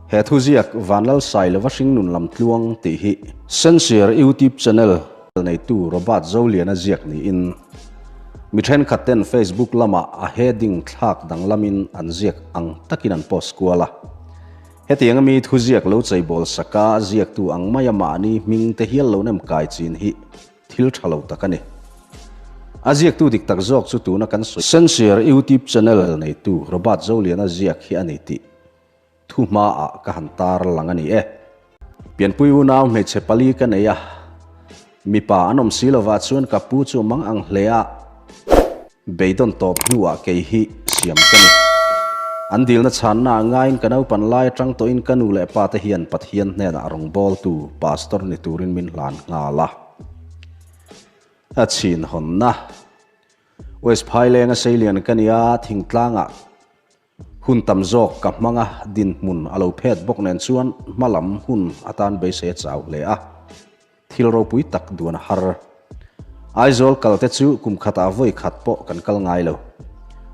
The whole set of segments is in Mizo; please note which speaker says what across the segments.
Speaker 1: He thuziak Vanlalsailova hringnun lam tluang tih hi Sensiar YouTube channel neitu Robert Zoliana ziak niin mi thenkhat ten Facebook lama a heading thlak danglamin an ziak ang takin an post kual a. Hetianga mi thuziak lo cheibawl saka ziaktu ang maia mahni hming te hial lo nem kai chin hi thil tha lo tak a ni. A ziaktu dik tak zawk chu tuna kan sawi. Sensiar YouTube channel neitu Robert Zoliana ziak hi a ni tih Thu hmaah ka han tar lang a ni e. Pianpui unau hmeichhe pali ka nei a, mipa an awm si lovah chuan ka pu chu mang ang hle a, beidawn tawp hnuah kei hi siam ka ni. An dilna chhanna a ngaiin ka naupan lai atang tawhin ka nu leh pa te hian Pathian hnenah rawngbawltu pastor ni turin min hlan nghal a. A chhin hawnna West Phailenga seilian ka ni a, thingtlangah Hun tam zawk ka hmang a, dinhmun a lo phet bawk nen chuan hma lam hun atan beisei a chau hle a, thil ropui tak duan a har. Aizawl kal te chu kum khatah vawi khat pawh kan kal ngai lo.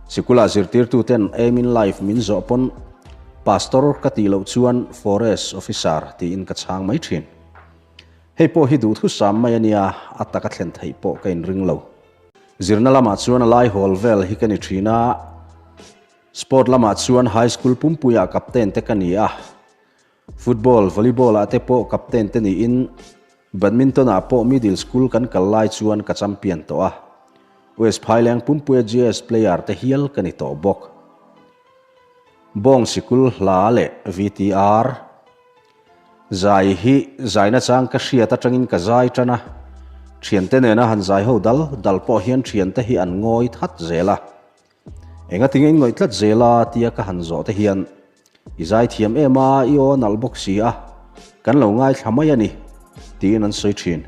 Speaker 1: Sikula zirtirtuten aim in life min zawh pawn Pastor ka tih loh chuan Forest Officer tiin ka chhang mai thin. Hei pawh hi duhthusam mai a nia, a taka thlen theih pawh ka inring lo. Zirna lamah chuan a lai hawl vel hi ka ni thin a, sport lamah chuan high school pumpuiah captain te ka ni a, football, volleyball ah te pawh captain te niin badminton ah pawh middle school kan kal lai chuan ka champion tawh a, West Phaileng pumpuia GS player te hial ka ni tawh bawk. Bawng sikul hla leh VTR. Zai hi zaina chang ka hriat atangin ka zai tan a, thiante nena han zai ho dal dal pawh hian thiante hi an ngawi that zel a. Engatinge in ngawih tlat zel a tia ka han zawh te hian i zai thiam em a, i aw nalh bawk si a, kan lo ngaithla mai a ni tiin an sawi thin.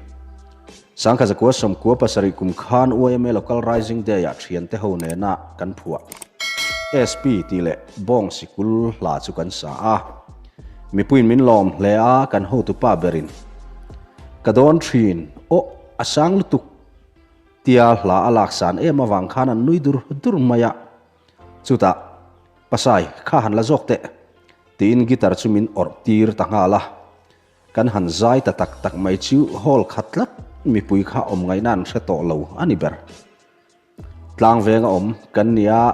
Speaker 1: Sangkha zakua sawmkua pasarih kum khan YMA Local Rising Day ah thiante ho nena kan phuah SP tih leh Bawng sikul hla chu kan sa a. Mipuiin min lawm hle a, kan hotupa berin ka dawn thin, aw a sang lutuk tia hla a lak san em avang khan an nui dur dur mai a, chutah Pasai kha han la zawk teh tiin guitar chu min awrh tir ta nghal a, kan han zai ta tak tak mai chu hall khat tlat mipui kha awm ngaihna an hre tawh lo a ni ber. Tlang venga awm kan nia,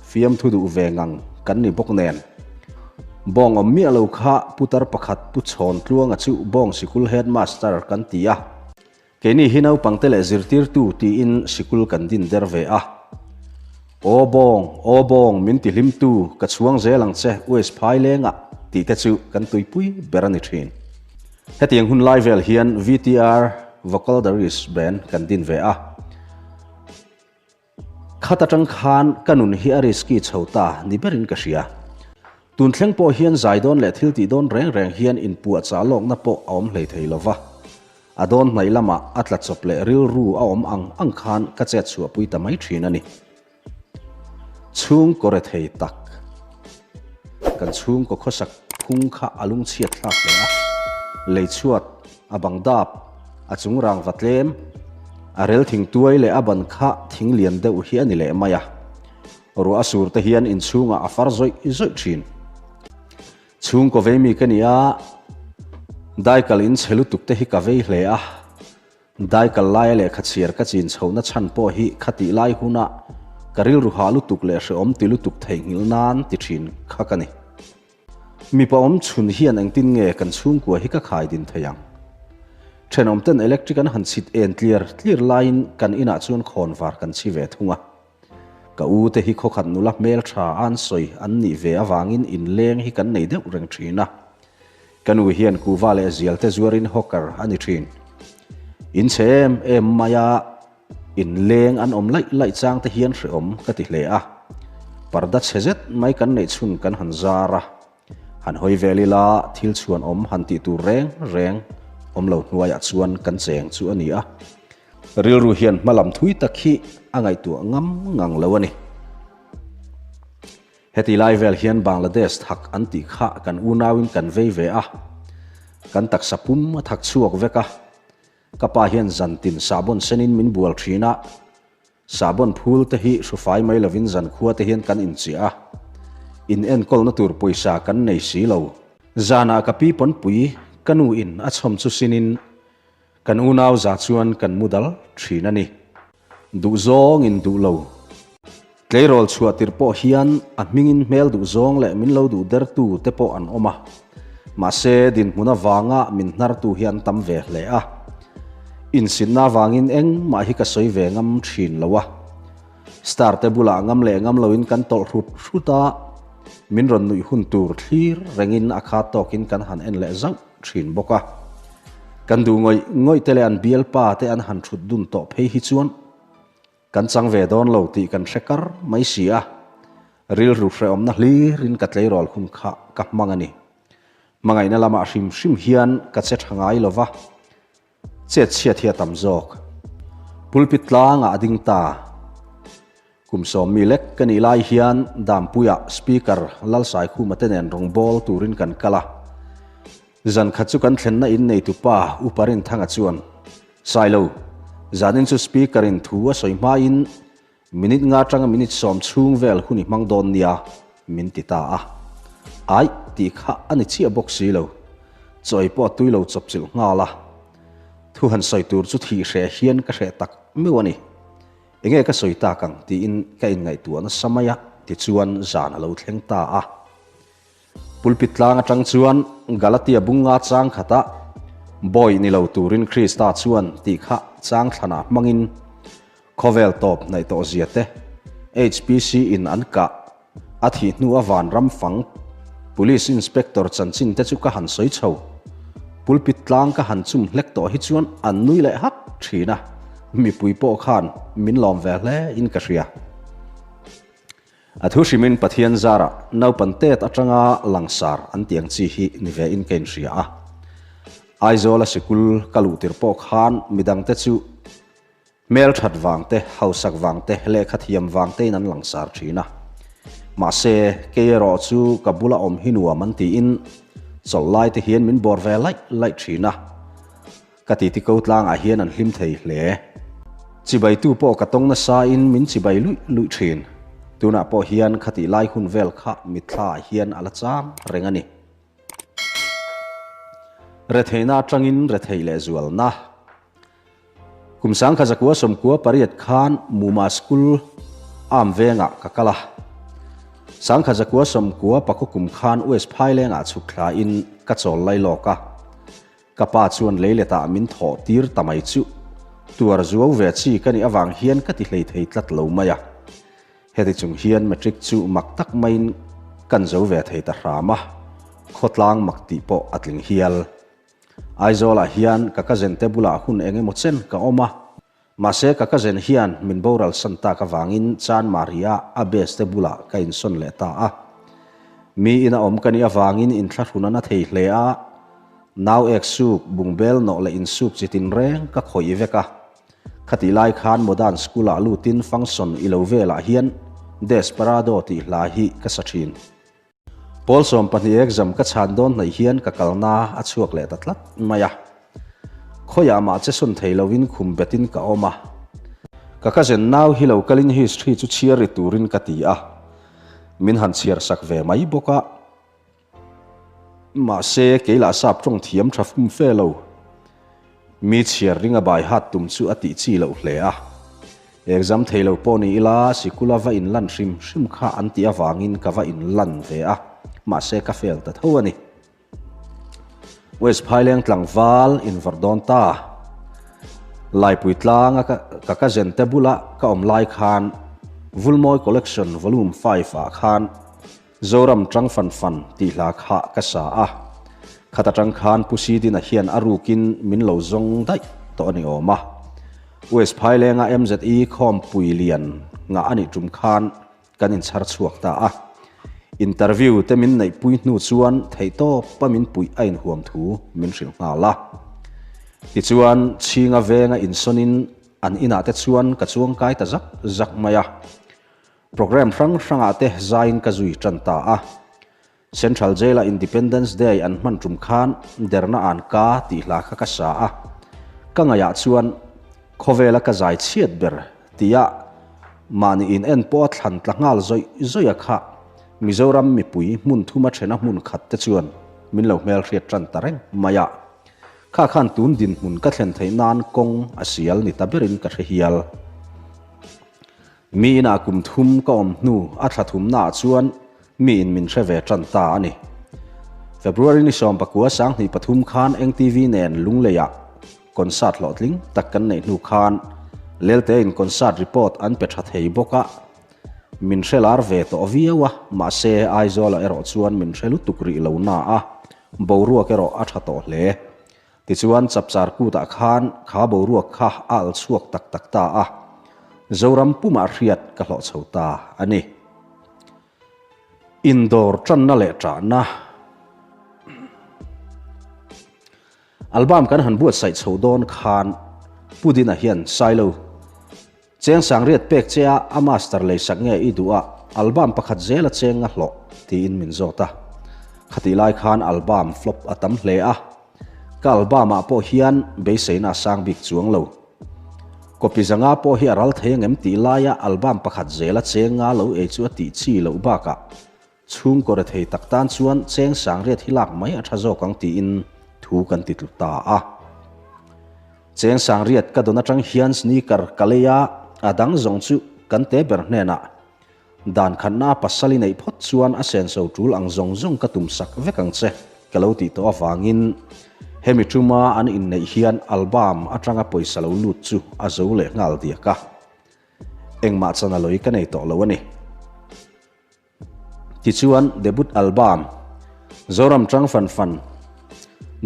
Speaker 1: fiamthu duh ve ngang kan ni bawk nen. Bawng awm miah lo kha putar pakhat Pu Chhawn Tluanga chu Bawng Sikul Headmaster kan ti a. Keini hi naupangte leh zirtirtu tiin sikul kan din der ve a. Aw Bawng, aw Bawng min ti hlimtu ka chhuang zel ang che West Phailengah tih te chu kan tuipui ber a ni thin. Hetiang hun lai vel hian VTR Vocal Darius Band kan din ve a. Khat atang khan ka nun hi a risky chho ta ni berin ka hria. Tun thleng pawh hian zai dawn leh thil tih dawn reng reng hian inpuahchah lawkna pawh a awm hlei thei lova. A dawn hnaih lamah a tla chawp leh rilru a awm ang ang khan ka chet chhuahpui ta mai thin a ni. Chhungkaw rethei tak. Kan chhungkaw khawsak phung kha a lungchhiat thlak hle a. Lei chhuat, a bang dap, a chung rangva tlem, a rel thing tuai leh a ban kha thing lian deuh hi a ni leh mai a. Ruah a sur te hian inchhungah a far zawih zawih thin. Chhungkaw vei mi ka ni a, daikal in chhe lutuk te hi ka vei hle a. Daikal laia lehkha chhiar ka chin chhohna chhan pawh hi khatih lai huna ka rilru hah lutuk leh hrehawm ti lutuk theihnghilh nan ti thin kha ka ni. Mipa awm chhun hian engtin nge kan chhungkua hi ka khai din thei ang? Thenawmten electric an han chhit en tliar tliar laiin kan inah chuan khawnvar kan chhi ve thung a. Ka u te hi khawkhat nula hmeltha an sawi an nih ve avangin inleng hi kan nei deuh reng thin a. Ka nu hian kuhva leh zial te zuarin hawker a ni thin. In chhe em em mai a, inleng an awm laih laih chang te hian hrehawm ka ti hle a. Parda chhe zet mai kan neih chhun kan han zar a. Han hawi vel ila thil chhuan awm han tih tur reng reng awm lo hnuaiah chuan kan cheng chu a ni a. Rilru hian hmalam thui tak hi a ngaihtuah ngam ngang lo a ni. Heti lai vel hian Bangladesh thak an tih kha kan unauin kan vei ve a, kan taksa pum a thak chhuak vek a. Ka pa hian zantin sahbawn senin min bual thin a, sahbawn phul te hi hrufai mai lovin zankhua te hian kan inchiah a, in enkawlna tur pawisa kan nei si lo. Zanah ka pi pawnpui ka nu in a chhawm chu sinin kan unau za chuan kan mu dal thin a ni. Duh zawng in duh lo. Tleirawl chhuah tirh pawh hian a hmingin hmel duh zawng leh min lo duh dertu te pawh an awm a. Mahse dinhmun avanga min hnartu hi an tam ve hle a. Insitna avangin engmah hi ka sawi ve ngam thin lo a. Star te bulah ngam leh ngam loin kan tawlh hrut hrut a, min rawn nuih hun tur thlir rengin a khat tawkin kan han en leh zauh thin bawk a. Kan duh ngawih ngawih te leh an bialpa te an han thut dun tawh phei hi chuan kan chang ve dawn lo tih kan hre kar mai si a, rilru hrehawmna hlirin ka tleirawl hun kha ka hmang a ni. Hmangaihna lamah hrim hrim hian ka che tha ngai lo va. Chet chhiat hi a tam zawk. Pulpit tlangah a ding ta. Kum sawmmi lek ka nih lai hian Dampuiah Speaker Lalsaikhuma te nen rawn bawl turin kan kal a. Zan khat chu kan thlenna in neitupa Upa Rinthanga chuan, Sailo, zanin chu Speaker in thu a sawi hmain Minute nga atanga minute sawm chhung vel hun i hmang dawn nia, min ti ta a. Aih, tih kha a ni chiah bawk si lo. Chawi pawh a tui lo chawpchilh nghal a. Thu han sawi tur chu thih hreh hian ka hreh tak meuh a ni. Enge ka sawi tak ang tiin ka inngaihtuah nasa mai a, tichuan zan a lo thleng ta a. Pulpit tlang atang chuan Galatia bunga chang khata bawi ni lo turin Krista chuan tih kha chang thlanah hmangin Khawvel tawp hnaih tawh zia te, HPC in an kah a thih hnu a vanram fang Police Inspector chanchin te chu ka han sawi chho. Pulpit tlang ka han chum hlek tawh hi chuan an nui leh hak thin a, mipui pawh khan min lawm ve hle in ka hria. A thu hrimin Pathian zarah naupan tet atanga langsar an tih ang chi hi ni ve in ka inhria a. Aizawl a sikul ka luh tir pawh khan midangte chu Hmel that vang te, hausak vang te, lehkha thiam vang tein an langsar thin a. Mahse, kei erawh chu ka bula awm hi nuam an tiin chawlh lai te hian min bawr ve laih laih thin a. Ka titi ko tlangah hian an hlim thei hle. Chibaitu pawh ka tawng nasain min chibai luih luih thin. Tunah pawh hian khatih lai hun vel kha mitthlaah hian a la chang reng a ni. Retheihna atangin retheih leh zualna. Kum sangkha zakua sawmkua pariat khan Muma School Arm vengah ka kal a. Sangkha zakua sawmkua pakhaw kum khan West Phailengah chhuk thlain ka chawl lai lawk a. Ka pa chuan leiletah min thawh tir ta mai chu tuar zuau ve chi ka nih avang hian ka ti hlei thei tlat lo mai a. Heti chung hian matric chu mak tak maiin kan zo ve thei ta hram a, khawtlang mak tih pawh a tling hial. Aizawlah hian ka cousin te bulah hun eng emaw chen ka awm a, mahse ka cousin hian min boral san tak avangin Chanmari-a a best te bulah ka insawn leh ta a. Mi ina awm ka nih avangin inthlahrun a na thei hle a, nau ek suk, bungbel nawh leh insuk chi tinreng ka khawih vek a. Khatih lai khan Modern School-ah lutin function i lo velah hian Desperado tih hla hi ka sa thin. Pawl 12 exam ka chhan dawn hnaih hian ka kalna a chhuak leh ta tlat mai a. Khawiah mah che sawn thei lovin khum betin ka awm a. Ka cousin nau hi lo kalin history chu chhiar ri turin ka ti a. Min han chhiar sak ve mai bawk a. Mahse kei lah sap tawng thiam tha fum fe lo. Mi chhiar ringa bai hat tum chu a tih chi loh hle a. Exam thei lo pawh ni ila sikula va inlan hrim hrim kha an tih avangin ka va inlan ve a, mahse ka fail ta tho a ni. West Phaileng tlangval invawrh dawn ta. Laipui tlanga ka cousin te bula ka awm lai khan Vulmawi Collection Volume 5 ah khan Zoram tang fan fan tih hla kha ka sa a, khat atang khan Pu Sidina hian a rukin min lo zawng daih tawh a ni awm a. West Phailenga MZE khawmpui lian ngah a nih tum khan kan inchhar chhuak ta a. Interview te min neihpui hnu chuan theihtawpa min puih a inhuam thu min hrilh nghal a. Tichuan, Chhinga venga insawnin an inah te chuan ka chuangkai ta zak zak mai a. Programme hrang hrangah te zaiin ka zui tan ta a. Central Jail-a Independence Day an hman tum khan Derna an ka tih hla kha ka sa a. Ka ngaihah chuan khawvela ka zai chhiat ber tia mahni in en pawh a thlan tla nghal zawih zawih a kha Mizoram mipui hmun thuma thena hmun khat te chuan. min lo hmelhriat tan ta reng mai a. Kha khan tun dinhmun ka thlen theih nan kawng a sial ni ta berin ka hre hial. Mi inah kum thum ka awm hnu a thla thumnaah chuan mi in min hre ve tan ta a ni. February ni 19 2003 khan NTV nen Lungleiah concert hlawhtling tak kan neih hnu khan Lelte in concert report an pe tha thei bawk a, min hre lar ve tawh viau a, mahse Aizawlah erawh chuan min hre lutuk rih lo na a, boruak erawh a tha tawh hle. Tichuan Chapchar kutah khan kha boruak kha a al chhuak tak tak ta a, Zoram pumah hriat ka hlawh chho ta a ni. Indawr tanna leh tahna. Album kan han buatsaih chho dawn khan Pu Dina hian Sailo Cheng sangriat pek che a a master leisak nge i duh a, album pakhat zel a cheng a hlawh tiin min zawt a. Khatih lai khan album flop a tam hle a, ka album ah pawh hian beiseina a sang bik chuang lo. Copy zanga pawh hi a ral thei angem tih laia album pakhat zel a cheng nga lo ei chu a tih chi loh bakah Chhungkaw rethei tak tan chuan cheng sangriat hi lak mai a tha zawk ang tiin thu kan ti tlu ta a. Cheng sangriat ka dawn atang hian sneaker ka lei a, a dang zawng chu kan te ber hnenah dan khatna a pasal i neih phawt chuan a senso tul ang zawng zawng ka tum sak vek ang che ka lo tih tawh avangin hemi tuma an inneih hian album atanga pawisa lo lut chu a zo leh nghal diak a. Engmah chan a lawi ka nei tawh lo a ni. Tichuan debut album Zoram Chang Fan Fan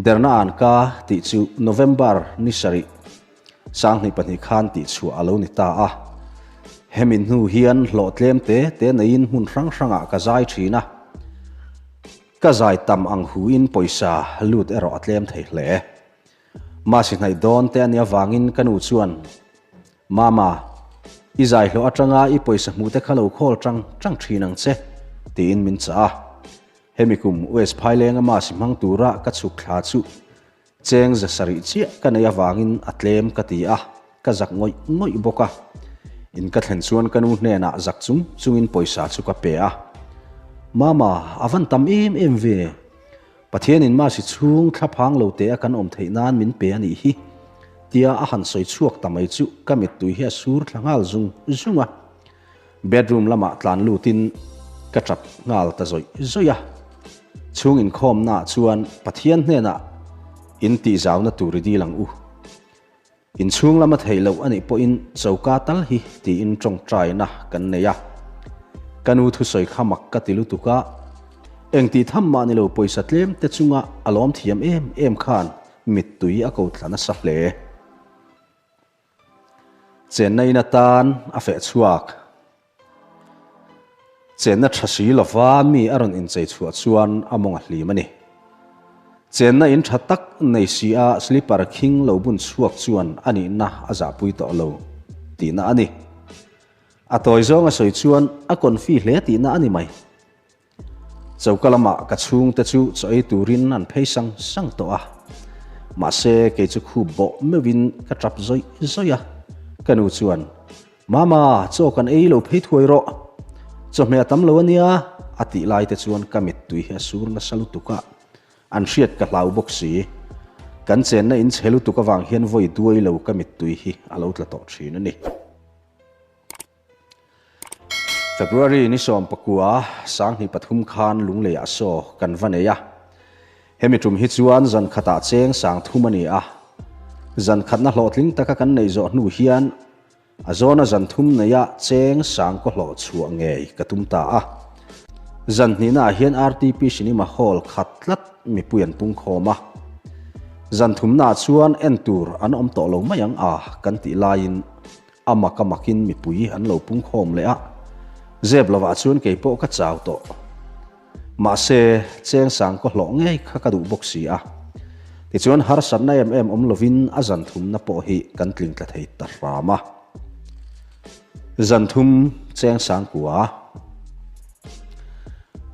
Speaker 1: Derna An Ka tih chu November ni sarih 2002 khan tihchhuah a lo ni ta a. Hemi hnu hian hlawh tlem te te neiin hmun hrang hrangah ka zai thin a. Ka zai tam ang huin pawisa lut erawh a tlem thei hle. Masi hnaih dawn te a nih avangin ka nu chuan, Mama, i zai hlawh atanga i pawisa hmuh te kha lo khawl tang tang thin ang che, tiin min chah a. Hemi kum US Phailenga Masi hmang tura ka chhuk thla chu cheng za sarih chiah ka neih avangin a tlem ka ti a, ka zak ngawih ngawih bawk a. In ka thlen chuan ka nu hnenah zak chung chungin pawisa chu ka pe a. Mama, a van tam em em ve. Pathianin Masi chhung thlaphang lo te a kan awm theih nan min pe a nih hi, tia a han sawi chhuak ta mai chu ka mittui hi a sur thla nghal zung zung a. Bedroom lamah tlan lutin ka tap nghal ta zawih zawih a. Chhung inkhawmnaah chuan Pathian hnenah in tihzauna tur i dil ang u. Inchhung lama theih loh a nih pawhin choka tal hi tiin tawngtaina kan nei a. Ka nu thusawi kha mak ka ti lutuk a, eng tih tham mah ni lo pawisa tlem te chunga a lawm thiam em em khan mittui a ko thla nasa hle. Chenna in atan a feh chhuak. Chenna tha si lova mi a rawn inchei chhuah chuan a mawng a hlim a ni. Chenna in tha tak nei si a slipper khing lo bun chhuak chuan a nihna a zahpui tawh lo tihna a ni. A tawi zawng a sawi chuan a confi hle tihna a ni mai. Choka lamah ka chhungte chu chaw ei turin an phei sang sang tawh a, mahse kei chu khup bawh meuhin ka tap zawih zawih a, ka nu chuan, Mama, chaw kan ei lo phei thuai rawh, chawhmeh a tam lo ania a tih lai te chuan ka mittui hi a sur nasa lutuk a, an hriat ka hlau bawk si. Kan chenna in chhe lutuk avang hian vawi duai lo ka mittui hi a lo tla tawh thin a ni. February ni 19 2003 khan Lungleiah saw kan va nei a. Hemi tum hi chuan zan khatah cheng sang thum a ni a. Zan khatna hlawhtling taka kan neih zawh hnu hian a zawna zan thum neia cheng sang kaw hlawh chhuah ngei ka tum ta a. Zan hnihnaah hian RTP Cinema Hall khat tlat mipui an pung khawm a. Zan thumnaah chuan en tur an awm tawh lo mai ang a kan tih laiin A mak a makin mipui an lo pung khawm leh a, zep lovah chuan kei pawh ka chau tawh. Mahse, cheng sang kaw hlawh ngei kha ka duh bawk si a. Tichuan harsatna em em awm lovin a zan thumna pawh hi kan tling tla thei ta hram a. Zan thum cheng sang kua.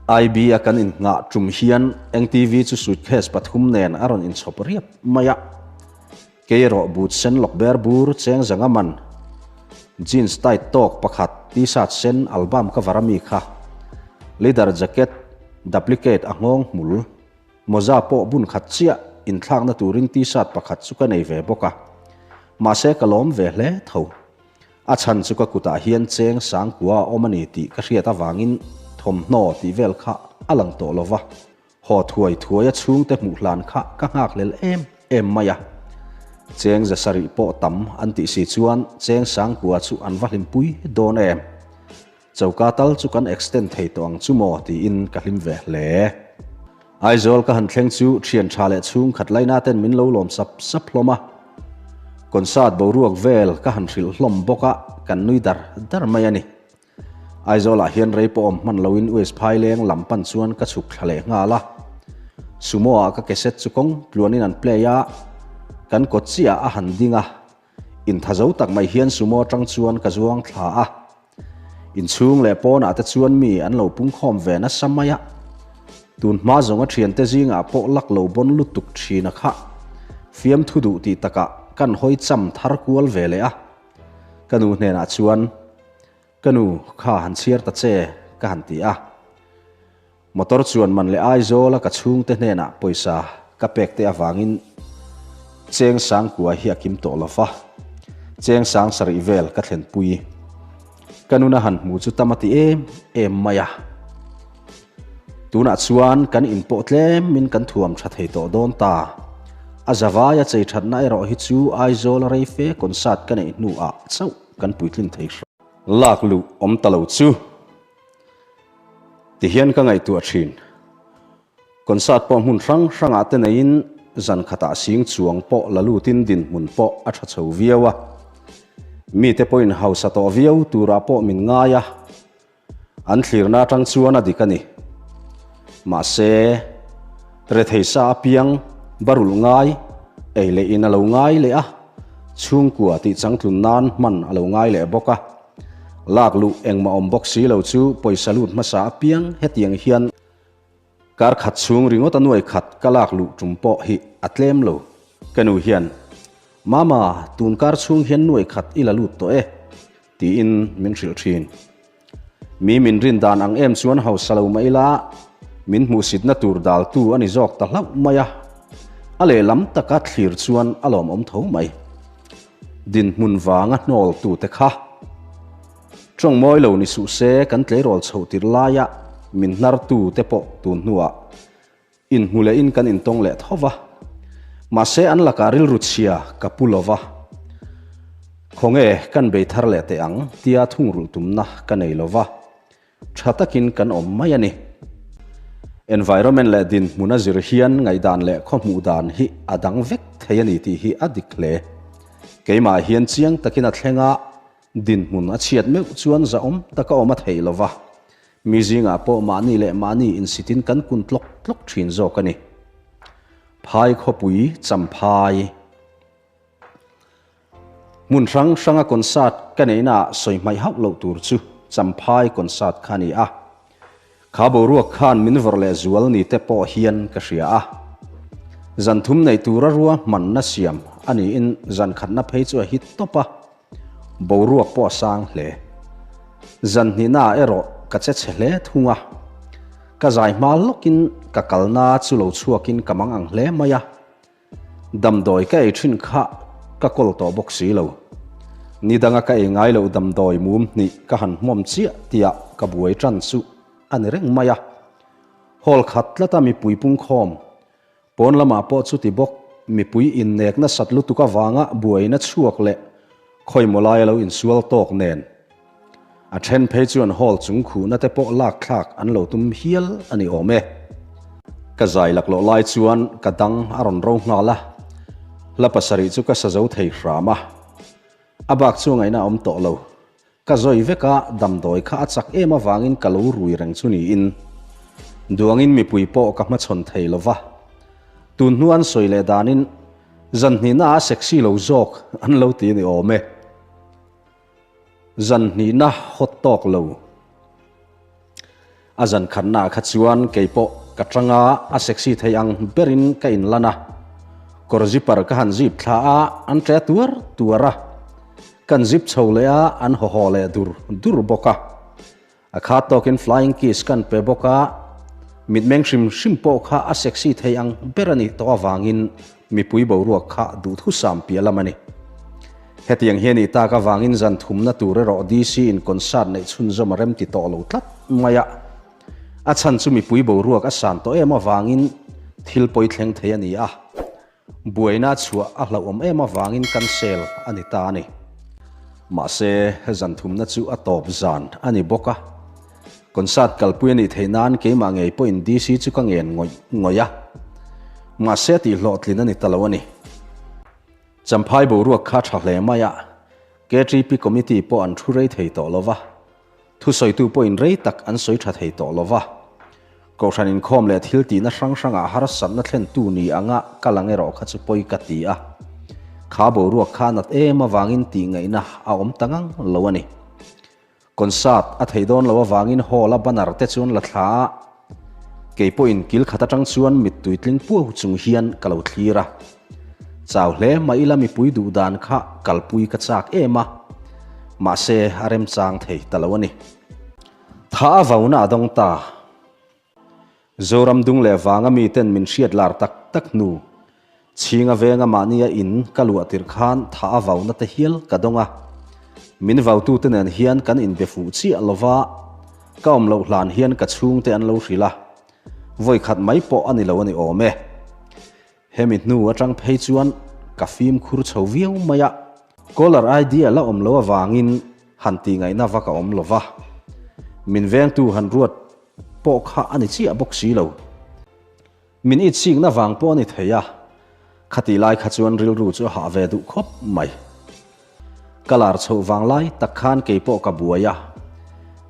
Speaker 1: IB a kan innghah tum hian NTV chu suitcase pathum nen a rawn inchhawp riap mai a. Kei erawh boot sen lawk ber bur cheng zanga man jeans tight tawk pakhat t-shirt sen album cover a mi kha leather jacket duplicate a nghawng hmul. Mawza pawh bun khat chiah inthlakna turin t-shirt pakhat chu ka nei ve bawk a. Mahse ka lawm ve hle tho. A chhan chu ka kutah hian cheng sangkua a awm a ni tih ka hriat avangin thawmhnaw tih vel kha a lang tawh lo va. Haw thuai thuai a chhungte hmuh hlan kha ka nghakhlel em em mai a. Cheng za sarih pawh tam an tih si chuan cheng sangkua chu an va hlimpui dawn em. Choka tal chu kan extend thei tawh ang chu maw tiin ka hlim ve hle. Aizawl ka han thleng chu thian tha leh chhungkhat laina ten min lo lawm sap sap hlawm a. Concert boruak vel ka han hrilh hlawm bawk a, kan nui dar dar mai a ni. Aizawlah hian rei pawh awm hman loin West Phaileng lam pan chuan ka chhuk thla leh nghal a. Sumo ah ka cassette chu kawng tluanin an play a, kan kawt chiah a han ding a. Intha zo tak mai hian sumo atang chuan ka zuang thla a. Inchhung leh pawnah te chuan mi an lo pungkhawm ve nasa mai a. Tun hma zawnga thiante zingah pawh lak lo bawn lutuk thin a kha. Fiamthu duh tih takah kan hawi cham thar kual ve leh a. Ka nu hnenah chuan, Ka nu, kha han chhiar ta che, ka han ti a. Motor chuan man leh Aizawla ka chhungte hnenah pawisa ka pek te avangin cheng sangkua hi a kim tawh lo va, cheng sang sarih vel ka thlenpui. Ka nuna han hmu chu tam a ti em em mai a. Tunah chuan kan inpawh tlemin kan thuam tha thei tawh dawn ta. A zavaia chei thatna erawh hi chu Aizawla reife concert ka neih hnuah chauh kan puitlin thei hram. Lak luh awm ta lo chu. Tihian ka ngaihtuah thin. Concert pawh hmun hrang hrangah te neiin zan khatah sing chuang pawh la lutin dinhmun pawh a tha chho viau a. Mite pawhin hausa tawh viau turah pawh min ngai a, an thlirna atang chuan a dik a ni. Mahse, rethei sa apiang barulh ngai, ei leh in a lo ngai leh a, chhungkua tih changtlun nan hman a lo ngai leh bawk a. Lak luh engmah awm bawk si lo chu pawisa lut hmasa apiang hetiang hian kar khat chhung ringawt a nuai khat ka lak luh tum pawh hi a tlem lo. Ka nu hian, Mama, tun kar chhung hian nuai khat i la lut tawh e, tiin min hrilh thin. Mi min rin dan ang em chuan hausa lo mah ila min hmuhsitna tur daltu a ni zawk ta hlauh mai a, a lehlam taka thlir chuan a lawmawm tho mai. Dinhmun vanga hnawltute kha tawng mawi lo ni suh se kan tleirawl chhoh tirh laia min hnartute pawh tun hnuah inhmu lehin kan intawng leh tho va. Mahse an lakah rilru chhia ka pu lo va, khawnge kan bei thar leh teh ang tia thungrulh tumna ka nei lo va. Tha takin kan awm mai a ni. Environment leh dinhmun a zir hian ngaihdan leh khawhmuh dan hi a dang vek thei a ni tih hi a dik hle. Keimah hian chiang takin a thleng a, dinhmun a chhiat meuh chuan zahawm taka awm a theih lo va, mi zingah pawh mahni leh mahni insitin kan kun tlawk tlawk thin zawk a ni. Phai khawpui champhai. Hmun hrang hranga concert ka neihnaah sawi hmaih hauh loh tur chu Champhai concert kha a ni a. Kha boruak khan min vawrh leh zual ni te pawh hian ka hria a. Zan thum neih tura ruahmanna siam a niin zan khatna phei chu a hit tawp a, boruak pawh a sang hle. Zan hnihnaah erawh ka che chhe hle thung a. Ka zai hma lawkin ka kalna chu lo chhuakin ka mang ang hle mai a. Damdawi ka ei thin kha ka kawl tawh bawk si lo. Ni danga ka ei ngai loh damdawi mum hnih ka han hmawm chiah tihah ka buai tan chu a ni reng mai a. Hall khat tlata mipui pungkhawm, pawn lamah pawh chuti bawk mipui innek nasat lutuk avanga buaina chhuak leh khawimaw laia lo insual tawk nen A then phei chuan hall chung khuhna te pawh lak thlak an lo tum hial a ni awm e. Ka zai laklawh lai chuan ka dang a rawn ro nghal a, hla pasarih chu ka sa zo thei hram a. A bak chu ngaihna a awm tawh lo. Ka zawi vek a, damdawi kha a chak em avangin ka lo rui reng chu niin. Duangin mipui pawh ka hmachhawn thei lo va. Tun hnu an sawi leh danin zan hnihna a sexy lo zawk an lo ti a ni awm e. Zan hnihna hawt tawk lo. A zan khatnaah kha chuan kei pawh ka tang a, a sexy thei ang berin ka inlan a. Kawr zipper ka han zip thla a, an tle tuar tuar a. Kan zip chho leh a, an haw haw leh dur dur bawk a. A khat tawkin flying kiss kan pe bawk a. Mitmeng hrim hrim pawh kha a sexy thei ang ber a nih tawh avangin mipui boruak kha duhthusam piah lam a ni. Hetiang hi a nih tak avangin zan thumna tur erawh DC in concert neih chhunzawm a remti tawh lo tlat mai a. A chhan chu mipui boruak a san tawh em avangin thil pawi thleng thei a ni a. Buaina chhuah a hlauhawm em avangin cancel a ni ta a ni. Mahse, zan thumna chu a tawp zan a ni bawk a. Concert kalpui a nih theih nan keimah ngei pawhin DC chu ka ngen ngawih ngawih a. Mahse, tihhlawhtlin a ni ta lo a ni. Champhai boruak kha tha hle mai a, KTP Committee pawh an thu rei thei tawh lo va. Thusawitu pawhin rei tak an sawi tha thei tawh lo va. Kohhran inkhawm leh thil tihna hrang hrangah harsatna thlentu ni anga ka lang erawh kha chu pawi ka ti a. Kha boruak kha nat em avangin tih ngaihna a awm ta ngang lo a ni. Concert a thei dawn lo avangin hall a banner te chuan la thla a. Kei pawhin kil khat atang chuan mittui tling puau chung hian ka lo thlir a. Chau hle mah ila mipui duh dan kha kalpui ka chak em a, mahse a remchang thei ta lo a ni. Tha a vauna a dawng ta. Zoram dung leh vanga miten min hriat lar tak tak hnu, Chhinga venga mahnia in ka luah tirh khan tha a vauna te hial ka dawng a. Min vautute nen hian kan inbe fuh chiah lova, ka awm loh hlan hian ka chhungte an lo hrilh a. Vawi khat mai pawh a ni lo a ni awm e. Hemi hnu atang phei chuan ka fimkhur chho viau mai a. Caller ID a la awm lo avangin han tih ngaihna vak a awm lova. Min vengtu han ruat pawh kha a ni chiah bawk si lo. Min itsikna vang pawh a ni thei a, khatih lai kha chuan rilru chu a hah ve duh khawp mai. Ka lar chhoh vang lai tak khan kei pawh ka buai a,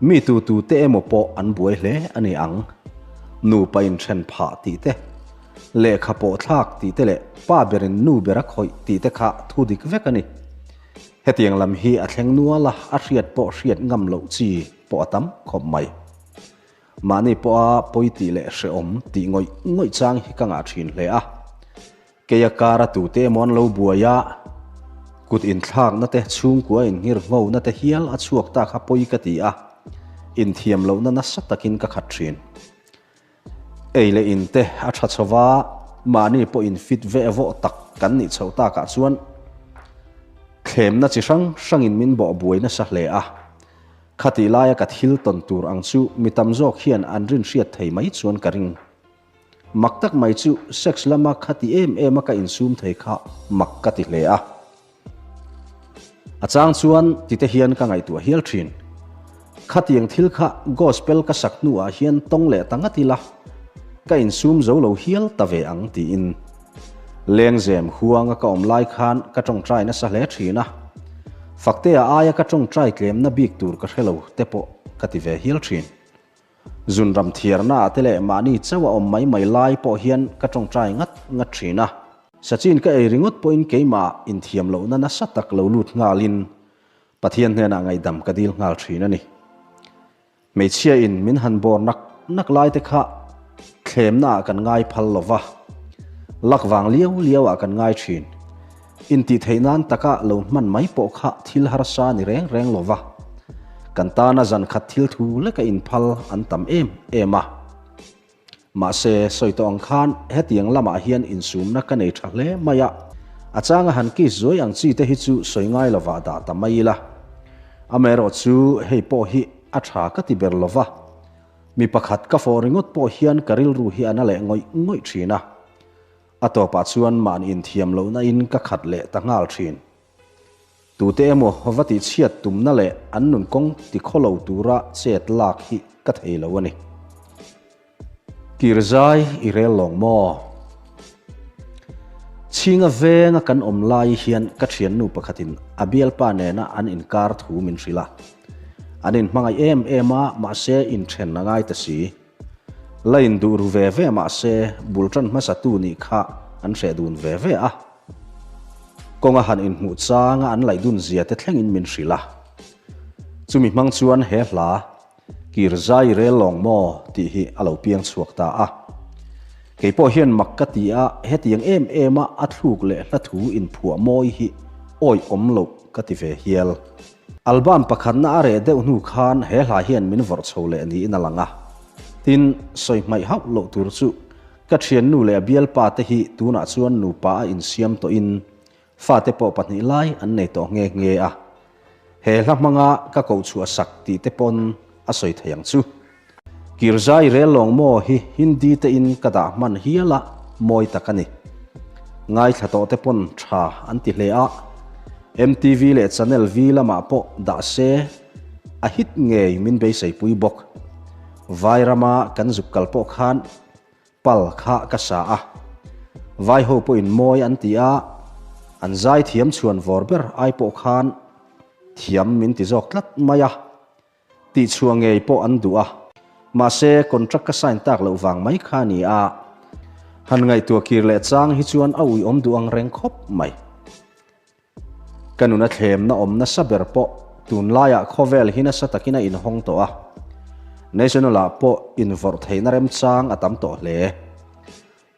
Speaker 1: mi tu tu te emaw pawh an buai hle a ni ang. Nupa inthen phah tih te, lehkha pawh thlak tih te leh pa berin nu ber a khawih tih te kha thu dik vek a ni. Hetiang lam hi a thleng nual a, a hriat pawh hriat ngam loh chi pawh a tam khawp mai. Mahni pawha pawi tih leh hrehawm tih ngawih ngawih chang hi ka ngah thin hle a. Keia kara tute emaw an lo buai a, kut inthlakna te, chhungkua inngir nghona te hial a chhuak ta kha pawi ka ti a, inthiam lohna nasa takin ka khat thin. Ei leh in te a tha chho va, mahni pawh in fit veh vawh tak kan nih chhoh takah chuan thlemna chi hrang hrangin min bawh buai nasa hle a. Khatih laia ka thil tawn tur ang chu mi tam zawk hian an rin hriat thei mai chuan ka ring. Mak tak mai chu sex lama khati em em a ka insum thei kha mak ka ti hle a. A chang chuan tite hian ka ngaihtuah hial thin. Khatiang thil kha gospel ka sak hnuah hian tawng leh ta ngat ila, ka insum zo lo hial ta ve ang tiin. Lengzem huanga ka awm lai khan ka tawngtai nasa hle thin a, Faktea aia ka tawngtai tlemna bik tur ka hre lo te pawh ka ti ve hial thin. Zunram thiarna ah te leh mahni chauh a awm mai mai lai pawh hian ka tawngtai ngat ngat thin a. Sachin ka ei ringawt pawhin keimah inthiam lohna nasa tak lo lut nghalin Pathian hnenah ngaihdam ka dil nghal thin a ni. Hmeichhia in min han bawr nak nak lai te kha thlemna ah kan ngai phal lo va, lak vang liau liau ah kan ngai thin. Intih theih nan taka lo hman mai pawh kha thil harsa ni reng reng lo va, kan tana zan khat thil thu leka inphal an tam em em a. Mahse, sawi tawh ang khan hetiang lamah hian insumna ka nei tha hle mai a, a changa han kiss zuai ang chi te hi chu sawi ngai lovah dah ta mai ila. Amaherawh chu hei pawh hi a tha ka ti ber lova, mi pakhat ka fawh ringawt pawh hian ka rilru hi a na leh ngawih ngawih thin a, a tawpah chuan mahni inthiam lohna in ka khat leh ta nghal thin. Tute emaw va tihchhiat tumna leh an nun kawng tikhawlo tura chet lak hi ka thei lo a ni. Kirzai i rel lawng maw? Chhinga venga kan awm lai hian ka thiannu pakhatin a bialpa nena an inkar thu min hrilh a. An inhmangaih em em a, mahse inthen a ngai ta si. La induh ru ve ve mahse bul tan hmasatu nih kha an hreh dun ve ve a. Kawnga han inhmuh changa an laih dun zia te thlengin min hrilh a. Chumi hmang chuan he hla, Kir zai rel lawng maw tih hi a lo piang chhuak ta a. Kei pawh hian mak ka ti a, hetiang em em a a thluk leh hla thu inphuah mawi hi awih awm loh ka ti ve hial. Album pakhatna a reh deuh hnu khan he hla hian min vawrh chho leh niin a lang a. Tin, sawi hmaih hauh loh tur chu ka thiannu leh a bialpa te hi tunah chuan nupa a insiam tawhin fate pawh pahnih lai an nei tawh nghe nghe a. He hla hmanga ka koh chhuah sak tih te pawn a sawi thei ang chu. Kirzai rel lawng maw hi Hindi te in ka dah hman hial a, mawi tak a ni. Ngaithla tawh te pawn tha an ti hle a, MTV leh Channel V lamah pawh dah se a hit ngei min beisei pui bawk. Vai rama kan zuk kal pawh khan pal kha ka sa a, vai ho pawhin mawi an ti a, an zai thiam chhuan vawr ber ai pawh khan thiam min ti zawk tlat mai a. Tihchhuah ngei pawh an duh a, mahse contract ka sign tak loh vang mai kha a ni a, han ngaihtuah kir leh chang hi chuan a uiawm duh ang reng khawp mai. Ka nuna thlemna awm nasa ber pawh tunlaiah khawvel hi nasa takin a inhawng tawh a, National ah pawh invawrh theihna remchang a tam tawh hle.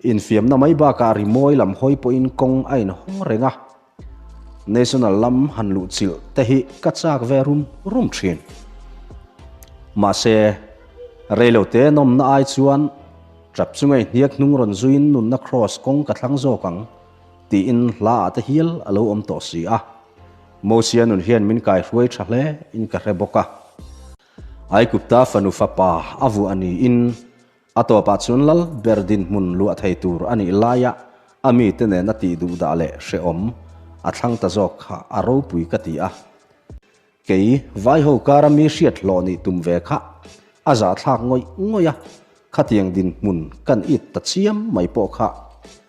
Speaker 1: Infiamna mai bakah rimawi lam hawi pawhin kawng a inhawng reng a, National lam han luh chilh te hi ka chak ve rum rum thin. Mahse, reilote nawmna ai chuan tap chunga i hniak hnung rawn zuiin nunna kraws kawng ka thlang zawk ang tiin hla ah te hial a lo awm tawh si a. Mosia nun hian min kaihruai tha hle in ka hre bawk a. Aigupta fanu fapa a vuah niin A tawpah chuan lal ber dinhmun luah thei tur a nih laia a mite nena tih duh dah leh hrehawm a thlang ta zawk kha a ropui ka ti a. Kei vaiho kara mi hriat hlawh nih tum ve kha a zahthlak ngawih ngawih a, khatiang dinhmun kan it ta chiam mai pawh kha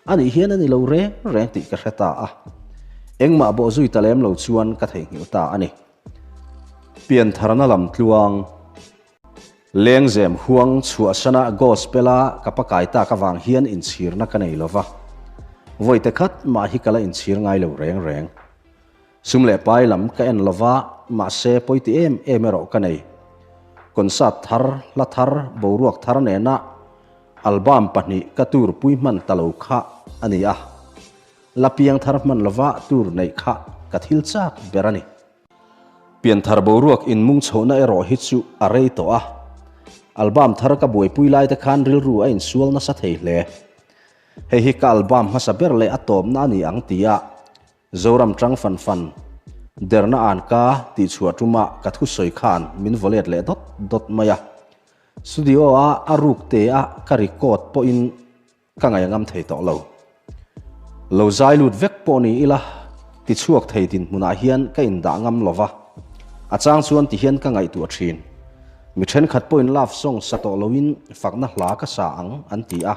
Speaker 1: a nih hian a ni lo reng reng tih ka hre ta a. Engmah bawh zui ta lem lo chuan ka theihnghilh ta a ni. Piantharna lam tluang. Lengzem huang chhuahsana Gospel-a ka pakai tak avang hian inchhirna ka nei lova, vawite khat mah hi ka la inchhir ngai lo reng reng. Sum leh pai lam ka en lova, mahse pawiti em em erawh ka nei. Concert thar, hla thar, boruak thar nena album pahnih ka tur pui hman ta lo kha a ni a. La piang thar hman lova tur neih kha ka thil chak ber a ni. Pianthar boruak inmung chhohna erawh hi chu a rei tawh a, album thar ka buaipui lai te khan rilru a insual nasa thei hle. Hei hi ka album hmasa ber leh a tawpna a ni ang tia Zoram tang fan fan derna an ka tihchhuah tuma ka thusawi khan min vaw let leh dawt dawt mai a. Studio-a a ruk te a ka record pawhin Ka ngaih a ngam thei tawh lo. Lo zai lut vek pawh ni ila, tichhuak thei dinhmunah hian ka indah ngam lo va. A chang chuan tihian ka ngaihtuah thin. Mi thenkhat pawhin love song sa tawh loin fakna hla ka sa ang an ti a.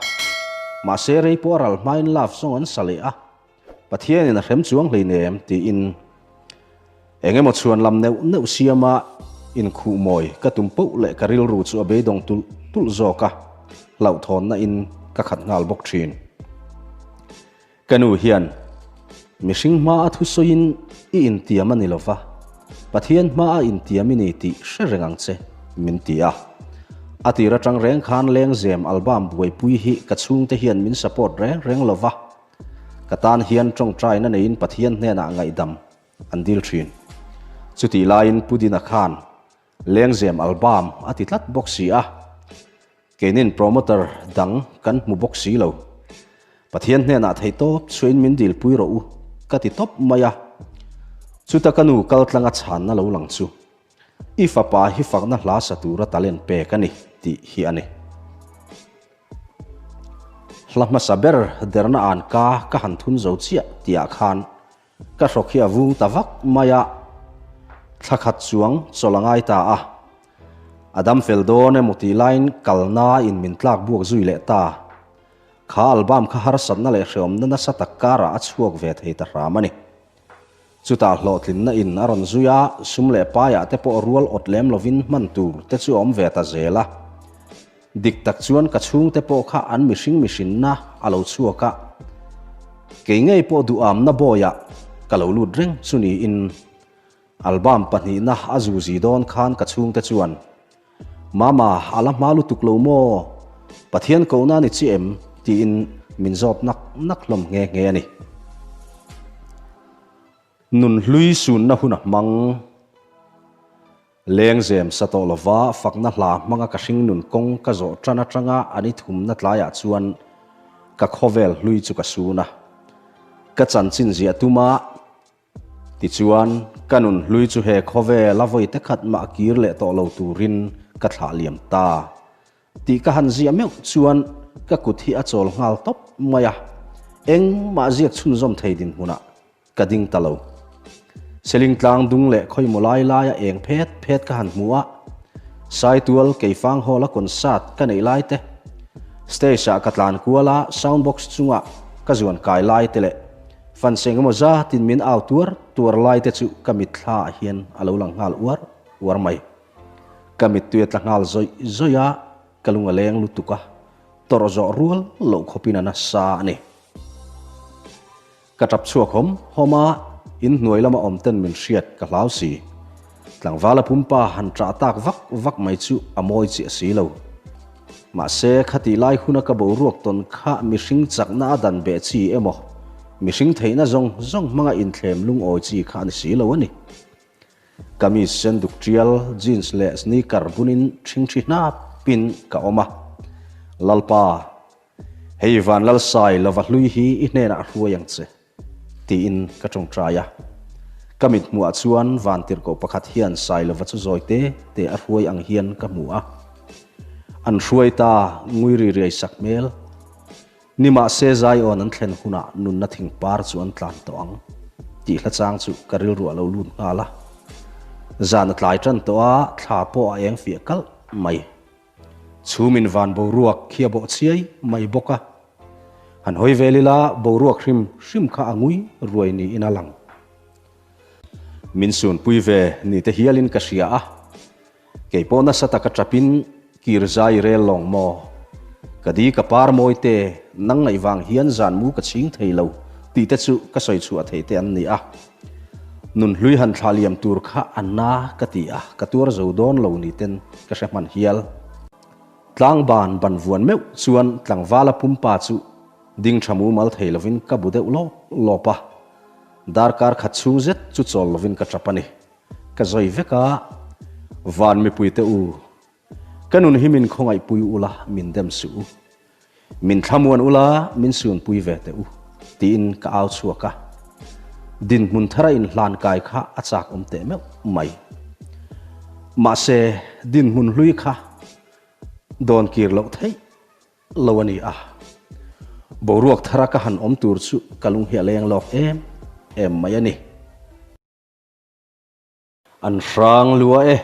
Speaker 1: Mahse rei pawh a ral hmain love song an sa leh a. Pathianin a hrem chuang hleinem tiin eng emaw chhuan lam neuh neuh siama inkhuh mawi ka tum poh leh ka rilru chu a beidawng tulh tulh zawk a, hlauhthawnna in ka khat nghal bawk thin. Ka nu hian mihring hma a thusawiin i intiam a ni lova, Pathian hma a intiam i ni tih hre reng ang che min ti a. A tir atang reng khan Lengzem album buaipui hi ka chhungte hian min support reng reng lova, Ka tan hian tawngtaina neiin Pathian hnenah ngaihdam an dil thin. Chutih laiin Pu Dina khan Lengzem album a ti tlat bawk si a, keinin promoter dang kan hmu bawk si lo. Pathian hnenah theihtawp chhuahin min dilpui rawh u ka ti tawp mai a. Chuta ka nu kaltlanga chhanna lo lang chu I fapa hi fakna hla sa tura talent pek a ni tih hi a ni. Hla hmasa ber derna an ka ka han thun zo chiah tihah khan ka hrawk hi a vung ta vak mai a, thla khat chuang chawlh a ngai ta a. A dam fel dawn emaw tih laiin kalna in min tlak buak zui leh ta. Kha album kha harsatna leh hreawmna nasa tak karah a chhuak ve thei ta hram a ni. Chutah hlawhtlinna in a rawn zui a, sum leh paiah te pawh rual awt lem lovin hman tur te chu a awm ve ta zel a. Dik tak chuan ka chhungte pawh kha an mihring mihrinna a lo chhuak a, kei ngei pawh duhamna bawiah ka lo lut reng chu niin album pahnihna a zuzi dawn khan ka chhungte chuan Mama, a la hma lutuk lo maw? Pathian kohna a ni chiah em? tiin min zawt nak nak hlawm nghe nghe a ni. Nun hlui sunna hun a hmang. Lengzem sa tawh lova fakna hla hmanga ka hringnun kawng ka zawh tan atanga an i thumna tlaiah chuan ka khawvel hlui chu ka sun a. Ka chanchin ziah tuma tichuan ka nun hlui chu he khawvel a vawi te khat mah kir leh tawh lo turin ka thlah liam ta tih ka han ziah meuh chuan ka kut hi a chawl nghal tawp mai a, engmah ziak chhunzawm thei dinhmunah Ka ding ta lo. Seling tlang dung leh khawimaw lai laia eng phet phet ka han hmu a, Saitual Keifang Hall-a concert ka neih lai te, stage-ah ka tlan kual a, sound box chunga ka zuan kai lai te leh fans eng emaw zatin min au tuar tuar lai te chu ka mitthla ah hian a lo lang nghal uar uar mai. Ka mittui a tla nghal zawih zawih a, ka lung a leng lutuk a, tawrh zawh rual loh khawpin a nasa a ni. Ka tap chhuak hawm hawm a, in hnuai lama awm ten min hriat ka hlau si. Tlangvala pumpa han ṭah tak vak vak mai chu a mawi chiah si lo. Mahse, khatih lai huna ka boruak tawn kha mihring chakna a dan beh chi emaw, mihring theihna zawng zawng hmanga inthlem lungawi chi kha a ni si lo a ni. Kamis senduk ṭial, jeans leh sneaker bunin ṭhingṭhi hnapin ka awm a. Lalpa, Hei Vanlalsai lova hlui hi i hnenah a hruai ang che, tiin ka tawngtai a. Ka mit hmuhah chuan vantirhkoh pakhat hian Sailova chu zawi te te a hruai ang hian ka hmu a. An hruai ta ngui ri riai sak hmel. Nimahse Zion an thlen hunah nunna thingpar chu an tlan tawh ang, tih hla chang chu ka rilru a lo lut nghal a. Zan a tlai tan tawh a, thla pawh a eng fiah kalh mai. Chhumin van boruak khi a bawh chiai mai bawk a, han hawi vel ila boruak hrim hrim kha a ngui ruai niin a lang. Min sunpui ve ni te hialin ka hria a, kei pawh nasa taka tapin kir zai rel lawng maw? Ka di ka par mawi te, nang ngaih vang hian zan mu ka chhing thei lo tih te chu ka sawi chhuah theih te an ni a. Nun hlui han thlah liam tur kha a na ka ti a, ka tuar zo dawn lo ni ten ka hre hman hial. Tlangban ban vuan meuh chuan tlangvala pumpa chu ding tha mumal thei lovin ka bu deuh lawp lawp a, darkar khat chhung zet chu chawl lovin ka tap a ni. Ka zawi vek a, Van mipuite u, Ka nun hi min khawngaihpui ula min dem suh u. Min thlamuan ula min sunpui ve teh u, tiin ka au chhuak a. Dinhmun thara inhlan kai kha a chak awm teh meuh mai. Mahse, dinhmun hlui kha dawn kir loh theih lo a ni a. Boruak thara ka han awm tur chu ka lung hi a leng lawk em em mai a ni. An hrang lua e.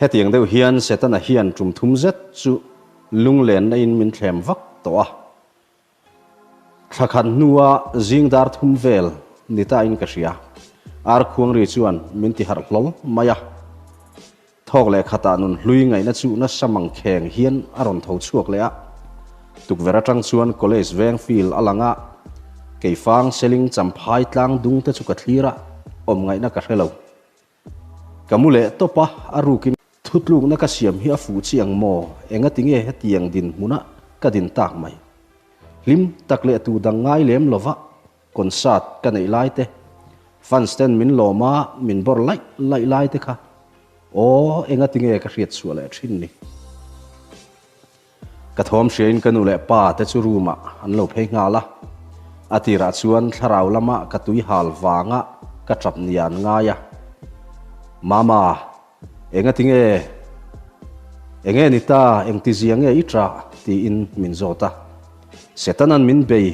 Speaker 1: Hetiang deuh hian Setana hian tum thum zet chu lunglenna in min thlem vak tawh a. Thla khat hnua zing dar thum vel ni ta in ka hria. Ar khuangri chuan min ti harh hlawl mai a. Thawk leh khatah nun hlui ngaihna chu nasa mang kheng hian a rawn tho chhuak leh a. Tukverh atang chuan college veng field a lang a, keifang seling champhai tlang dung te chu ka thlir a, awm ngaihna ka hre lo. Ka mu leh tawp a, a rukin thutlukna ka siam hi a fuh chi ang maw, engati nge hetiang dinhmuna ka din tak mai. Hlim tak leh tu dang ngai lem lova Concert ka neih lai te, fans ten min lawm a, min bawr laih laih lai te kha aw enga tinge ka hriat chhuah leh thin ni. Ka thawm hriain ka nu leh pa te chu room ah an lo phei nghal a, a tirah chuan thlarau lama ka tui hal vanga ka tap nia an ngai a. Mama, enga tinge, enge ni ta, engtizia nge i tah? tiin min zawt a. Setanan min bei.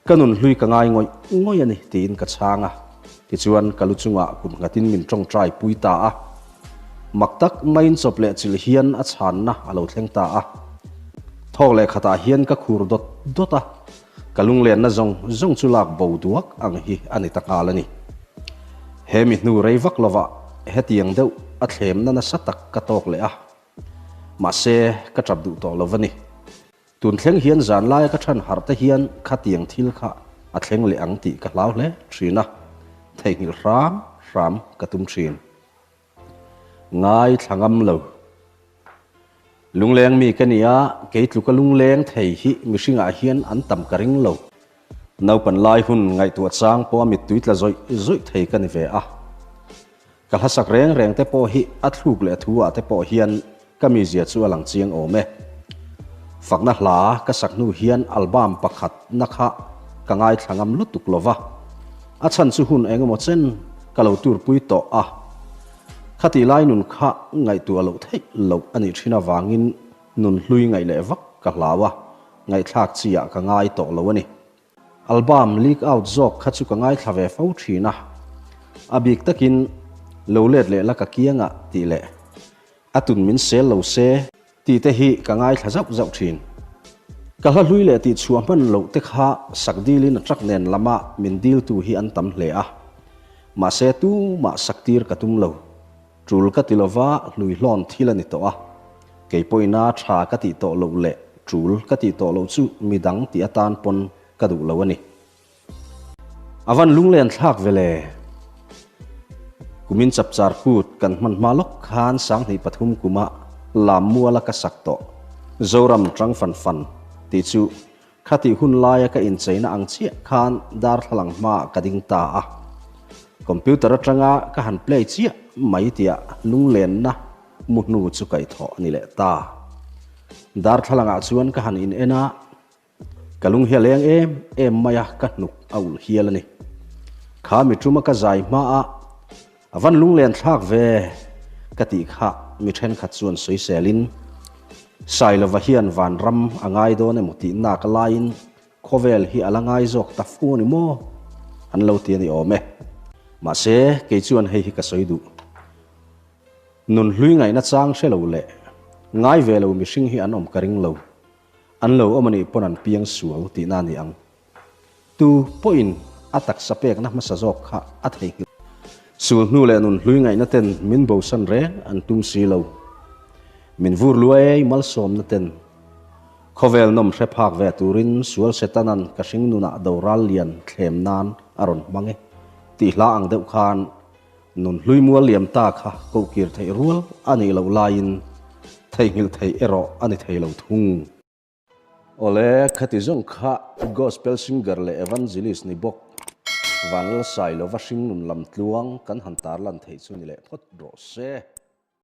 Speaker 1: Ka nun hlui ka ngai ngawih ngawih a ni tiin ka chhang a, tichuan ka lu chungah kut nghatin min tawngtai pui ta a. Mak tak maiin chawp leh chilh hian a chhanna a lo thleng ta a. Thawk leh khatah hian ka khur dawt dawt a, ka lunglenna zawng zawng chu lak bo duak ang hi a ni ta nghal a ni. He mi hnu rei vak lovah hetiang deuh a thlemna nasa tak ka tawk leh a, mahse ka tap duh tawh lo va ni. Tun thleng hian zan laia ka than harh te hian khatiang thil kha a thleng leh ang tih ka hlau hle thin a, theihnghilh hram hram ka tum thin. Ngai thla ngam lo. Lungleng mi ka ni a, kei tluka lungleng thei hi mihringah hian an tam ka ring lo. Naupan lai hun ngaihtuah chang pawha mittui tla zawih zawih thei ka ni ve a. Ka hlasak reng reng te pawh hi a thluk leh thu ah te pawh hian ka mizia chu a lang chiang awm e. Fakna hla ka sak hnu hian album pakhat na kha ka ngaithla ngam lutuk lo va, a chhan chu hun eng emaw chen ka lo turpui tawh a. Khatih lai nun kha ngaihtuah loh theih loh a nih thin avangin nun hlui ngaih leh vak ka hlau a, ngaihthlak chi ah ka ngai tawh lo a ni. Album leak out zawk kha chu ka ngaithla ve fo thin a, a bik takin lo let leh la ka kiangah tih leh a tun min sel lo se tih te hi ka ngaithla zauh zauh thin. Ka hla hlui leh tih chhuah hman loh te kha sak dilin a truck nen lama min diltu hi an tam hle a, mahse tumah sak tir ka tum lo. Tul ka ti lova hlui hlawn thil a ni tawh a, kei pawhina tha ka tih tawh loh leh tul ka tih tawh loh chu midang tih atan pawn ka duh lo a ni. A van lunglen thlak ve le. Kumin chapchar kut kan hman hma lawk khan 2003 kuma Lammuala ka sak tawh Zoram tang fan fan tih chu Khatih hun laia ka incheina ang chiah khan darthlalang hmaah ka ding ta a. Computer atanga ka han play chiah mai tiah lunglenna mu hnu chu kaihthawh a ni leh ta. Darthlalangah chuan ka han in en a, ka lung hi a leng em em mai a, ka hnuk a ulh hial a ni. Kha mi tuma ka zai hmaah A van lunglen thlak ve ka tih kha mi thenkhat chuan sawiselin Sailova hian vanram a ngai dawn emaw tih nak laiin khawvel hi a la ngai zawk ta fu a ni maw? An lo ti a ni awm e. Mahse, kei chuan hei hi ka sawi duh. Nun hlui ngaihna chang hre lo leh ngai ve lo mihring hi an awm ka ring lo. An lo awm a nih pawn an piang sual tihna a ni ang. Tu pawhin a taksa pekna hmasa zawk kha a theihnghilh. Sul hnu leh nun hlui ngaihna ten min bosan reng an tum si lo. Min vur luai malsawmna ten khawvel nawm hre phak ve turin sual Setanan ka hringnunah doral lian thlem nan a rawn hmang e tih hla ang deuh khan nun hlui mual liam ta kha kohkir theih rual a nih loh laiin theihnghilh theih erawh a ni thei lo thung. Awle, khati zawng kha Gospel singer leh evangelist ni bawk Vanlalsailova hringnun lam tluang kan han tarlan theih chu ni leh phawt rawh se.